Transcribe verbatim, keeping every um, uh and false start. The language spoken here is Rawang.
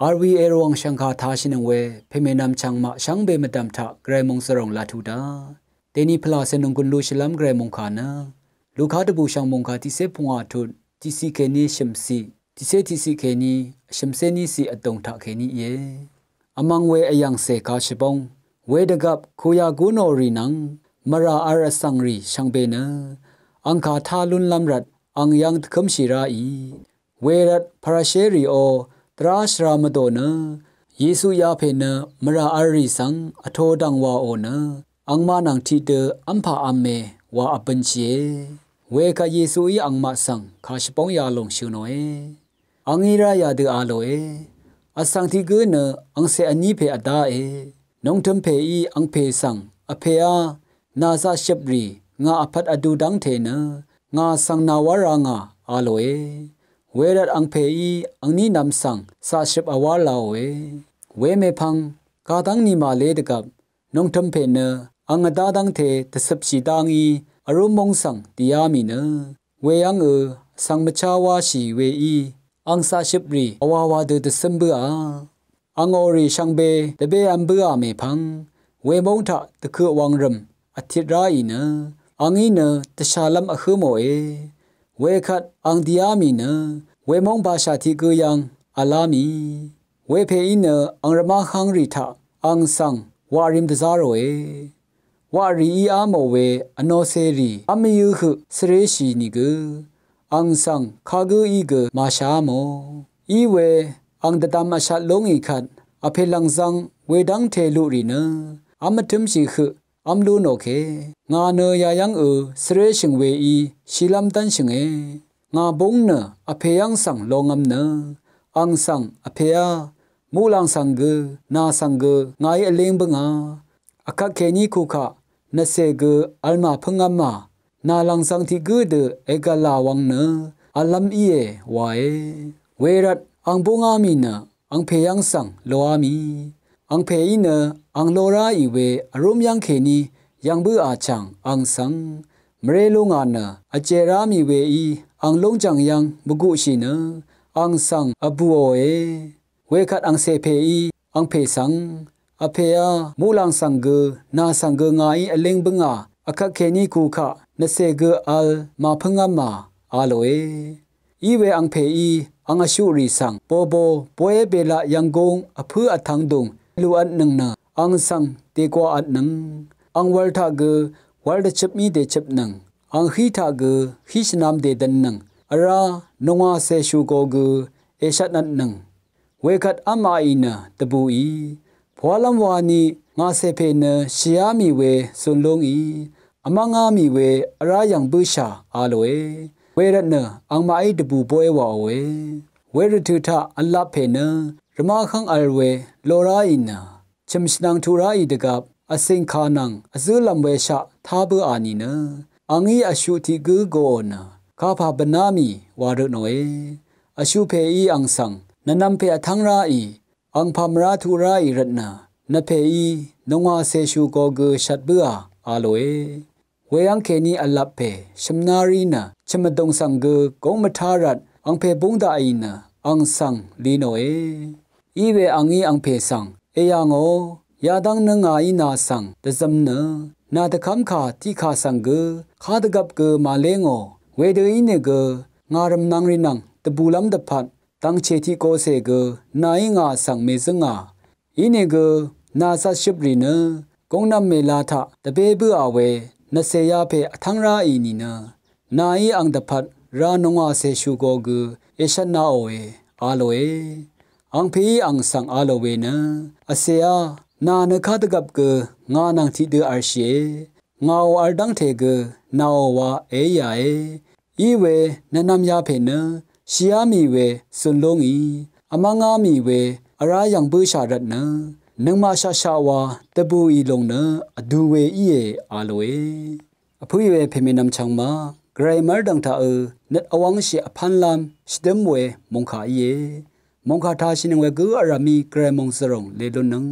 Arwi erwang shvngkà tashìnøng we pèmènvm chvngmaq shvngbe mvdv̀m taq gvray mòngzvròng laq tuq daq. Dèni pvlàcè nònggùn lushìlv́m gvray mòngkà nø Luka dvbù shv̀ng mòngkà tiqcé pungwà tut tiqciq kèní shø̀mciq, tiqcé tiqciq kèní shø̀mcé níciq vdùng taqkèní íe. Vmvng we vyv̀ngcè kashvbóng wedvgvp kuyà gúnò rì nvng mvrà v̄l vsvng rì shvngbe nø ang kà tá lúnlv́m rvt ang yv́ng dvkǿmshì ráì. Wervt Parisherìò dvrá shvra mvdò nø Yesu yapè nø mvrà v̄l rì svng vtō dv̀ng wàò nø angmaq nvng tiqdø v́mpà v̄me wa vbønshìe. Wekvt Yesuí angmaq svng kàshvbóng yalòng shø̀ nòe. Angí ráyà dø a lòe. Vsvng tiq gǿ nø angcè vní pè vdáe. Nungtøm pèí angpè svng, Vpèá, nà zaqshøprì ngà vpvt vdu dv́ngte nø ngà svng nàwá rá ngà, a lòe. Wervt angpèí angní nvm svng zaqshøp vwár laòe. Wemèpvng kadv́ng ni màlé dvgvp nungtøm pè nø ang vdá dv́ngte dvcøpshì dá ngí vrúm móng svng dìá mì nø weyv́ngø vsvng mvchá wáshì weí ang zaqshøprì vwawa dø dvcǿm bǿà. Angò rì shvngbe dvbév̄m bǿà mèpvng wemóng taq dvkøq wvngrø̀m vtit ráì nø angí nø dvshàlv́m vhǿ mòe. Wekvt ang dìá mì nø wemóng bashà tiq gǿ yv́ng v̄lá mì. Wepèí nø ang rvmá hv́ngrì taq ang svng waqrim dvzá ròe. Waqrìí á mò we vnōcèrì v́m mvyǿ høq svréshì nìgø ang svng kagǿí gø màshàá mò. Iwe ang dvdvm vshat lúngì kvt Vpè lv̀ngzv̄ng wedv́ngte luqrì nø v́m mvtǿmshì høq v́m lú nò ke. Ngà nø yayv́ngø svréshø̀ng weí shilv́m dv́nshø̀nge. Ngà búng nø Vpè yv́ng svng longv̄m nø ang svng, Vpèá, muqlàng svng gø nà svng gø ngàí vléng bǿngà. Vkvt kèní kukaq nvcè gø v̄l màpǿngv́mà, nà lv̀ngzv̄ng tiq gǿ dø ègv̀là wvng nø v̄llv́m íe wae. Wervt ang búngá mì nø angpè yv́ng svng loá mì. Angpèí nø ang lo ráì we vrúm yv́ng kèní yv̀ng bǿà chàng ang svng mvré lúngà nø vjèr rá mì weí ang lúngjv̀ng yv́ng mvguqshì nø ang svng vbùòe. Wekvt angcè pèí angpè svng, Vpèá, muqlàng svng gø nà svng gø ngàí vléng bǿngà. Vkvt kèní kukaq nvcè gø v̄l màpǿngv́mà, a lòe. Iwe angpèí ang vshuqrì svng bobo boé belaq yvnggúng vpǿ vtvng dùng luqvtnøng nø ang svng dègwaqvtnøng. Ang wv̄l taq gø wv̄l dvchøp mí dèchøpnøng. Ang hí taq gø hí shvnam dèdvnnøng. Vrá nungwàcè shùgo gø èshvtnvtnøng. Wekvt v́maqì nø dvbùì, pwálv́m wani ngàcè pè nø shìá mì we zun lúngì, vmv́ngá mì we vrá yv̀ng bǿshà, a lòe. Wervtnø angmaqí dvbù bóy wàòe. Wervtø̀ taq v̄llap pè nø rvmá hv́ng v̄l we lo ráì nø chø̀m shvnvng tuq ráì dvgvp vcìngkà nvng vzǿlv̀m weshaq tá bǿà nìnø angí vshuq tiq gǿ goò nø kapà bvná mì wa rø tnòe. Vshuq pèí ang svng nvnvm pè vtv́ng ráì, angpà mvrá tuq ráì rvtnø nvpèí nungwàcè shùgo gø shvt bǿà, a lòe. Weyv́ng kèní v̄llap pè shø̀mná rí nø chø̀m vdùng svng gø gúng mvtá rvt angpè búng daqì nø ang svng li nòe. Iwe angí angpè svng, èyà ngò, yadv́ng nø ngàí nà svng dvzøm nø nà dvkv́mkà tiqkà svng gø kadvgvp gø màlé ngò. Wedø ínìgø ngà rv̀mnvng rì nvng dvbùlv́m dvpvt dvngchè tiq gocè gø nàí ngà svng mèzǿngà. Inìgø nà zatshøprì nø gúngnv̄m mèla taq dvbé bǿà we nvcè yapè vtv́ng ráì nìnø nàí ang dvpvt ra nungwàcè shùgo gø èshvtnaòe, a lòe. Angpèí ang svng a lò we nø, vcèá, nà nø kadvgvp gø ngà nvng tiqdø v̄lshìe. Ngàò v̄l dv́ngte gø nàò wa èíāe. Iwe nvnvm yapè nø shìá mì we zun lúngì, vmv́ngá mì we vrá yv̀ng bǿshà rvtnø nøngmaq shaqshaq wa dvbùì lùng nø vdu we íe, a lòe. Vpǿì we pèmènvm chvngmaq gvray mv́rdv̀ng taqø nøt vwv́ngshì vpánlv́m shvdǿm we mòngkà íe. Mòngkà tashìnøng we gǿ vrv̀mí gvray mòngzvròng lelúnnøng.